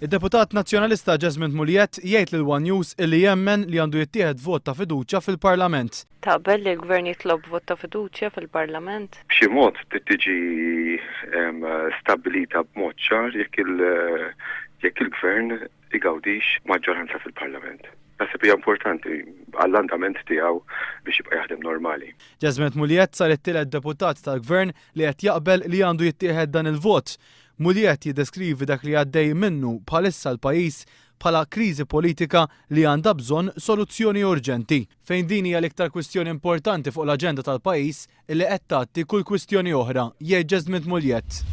Id-deputat Nazzjonalista Jesmond Mugliett jgħid lil one News illi jemmen li għandu jittieħed vot ta' fiduċja fil-Parlament. Taqbel li l-Gvern jitlob vot ta' fiduċja fil-Parlament? B'xi mod trid tiġi stabbilita b'mod ċar jekk il-Gvern igawdix maġġoranza fil-Parlament. Naħseb hija importanti għall-andament tiegħu biex jibqa' jaħdem normali. Jesmond Mugliett sar it-tielet deputat tal-Gvern li qed jaqbel li għandu jittieħed dan il-vot. Mugliett jiddeskrivi dak li għaddej minnu bħalissa l-pajjiż bħala kriżi politika li għandha bżonn soluzzjoni urġenti. Fejn din hija l-iktar kwistjoni importanti fuq l-aġenda tal-pajjiż illi qed tgħatti kull kwistjoni oħra, jgħid Jesmond Mugliett.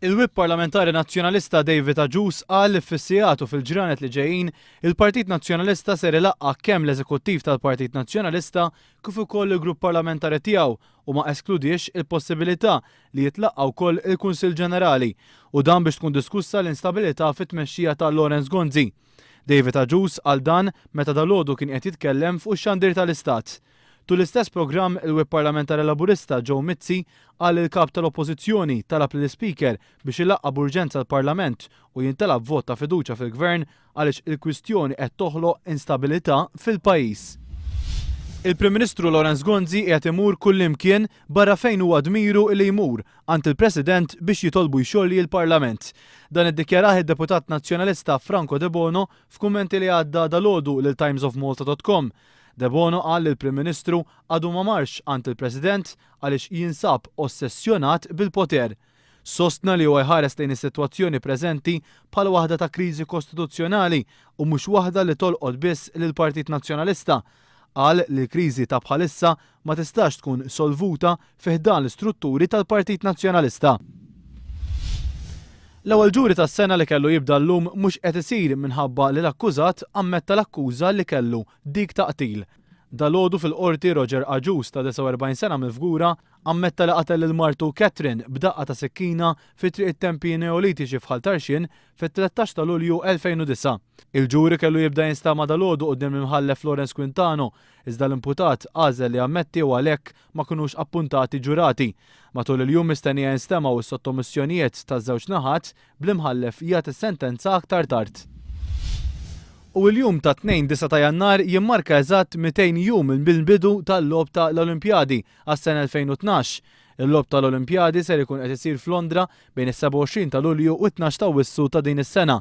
Il-Whip Parlamentari Nazzjonalista David Agius qal li fis-sigħat u fil-ġranet li ġejjin, il-Partit Nazzjonalista ser ilaqqa' kemm l-Eżekuttiv tal-Partit Nazzjonalista kif ukoll il-Grupp Parlamentari tiegħu u ma eskludiex il-possibilità li jitlaqqa' wkoll il-Kunsill Ġenerali u dan biex tkun diskussa l-instabilità fit-tmexxija ta' Lawrence Gonzi. David Agius qal dan meta dalgħodu kien qiegħed jitkellem fuq ix-xandir tal-Istat. Tul l-istess programm, il-Whip Parlamentari Laburista Joe Mizzi qal li l-Kap tal-Oppożizzjoni talab lill-Ispeaker biex ilaqqa' b'urġenza l-Parlament u jintalab vot ta' fiduċja fil-Gvern għaliex il-kwistjoni qed toħloq instabilità fil-pajjiż. Il-Prim Ministru Lawrence Gonzi qiegħed imur kullimkien barra fejn huwa dmiru li jmur, għand il-President biex jitolbu jxolji l-Parlament. Dan iddikjarah id-Deputat Nazzjonalista Franco Debono f'kummenti li għadda dalgħodu lil timesofmalta.com. Debono qal li l-Prim Ministru għadu ma marx għand il-President għaliex jinsab ossessjonat bil-poter. Sostna li huwa jħares lejn is-sitwazzjoni preżenti bħala waħda ta' kriżi kostituzzjonali u mhux waħda li tolqot biss lill-Partit Nazzjonalista. Qal li l-kriżi ta' bħalissa ma tistax tkun solvuta fi ħdan l-istrutturi tal-Partit Nazzjonalista. L-ewwel ġuri tas-sena li kellu jibda llum mhux qed isir minħabba li l-akkużat ammetta l-akkuża li kellu, dik ta' qtil. Dalgħodu fil-Qorti Roger Agius ta' 49 sena mill-Fgura Ammetta li qatel lil martu Catherine b'daqqa ta' sikkina fi Triq it-Tempji Neolitiċi f'Ħal Tarxien fit-13 ta' Lulju 2009. Il-ġuri kellu jibda jinstama' dalgħodu quddiem l-Imħallef Lawrence Quintano, iżda l-imputat għażel li jammetti u għalhekk ma kinux appuntati ġurati. Matul il-jum mistennija jinstemgħu s-sottomissjonijiet taż-żewġ naħat bl-Imħallef jagħti s-sentenza aktar tard. U l-jum tat-Tnejn 9 ta' Jannar jimmarka eżatt 200 jum mill-bidu tal-Logħob ta' l-Olimpjadi għas-sena 2012. Il-Logħob ta' l-Olimpjadi ser ikun qed isir f'Londra bejn is-27 ta' Lulju u t-12 ta' Awwissu ta' din is-sena.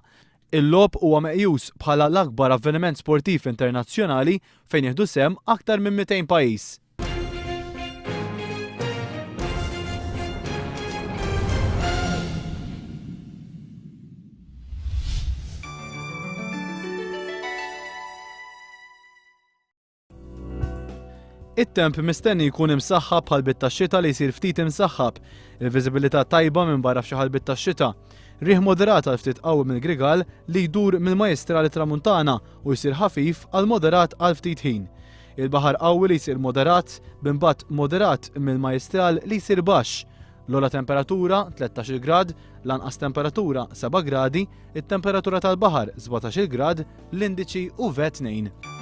Il-logħob huwa meqjus bħala l-akbar avveniment sportiv internazzjonali fejn jieħdu sehem aktar minn 200 pajjiż. It-temp mistenni jkun imsaħħab b'ħalbiet tax-xita li jsir ftit imsaħħab. Il-viżibilità tajba minn barra f'xi ħalbiet tax-xita. Riħ moderat għal ftit qawwi mill-Grigal li jdur mill-Majjistral it-Tramuntana u jsir ħafif għal moderat għal ftit ħin. Il-baħar qawwi li jsir moderat, b'impatt moderat mill-Majjistral li jsir baxx. L-ogħla temperatura 13-il grad, l-anqas temperatura 7 gradi, it-temperatura tal-baħar 17-il grad, l-indiċi UV 2.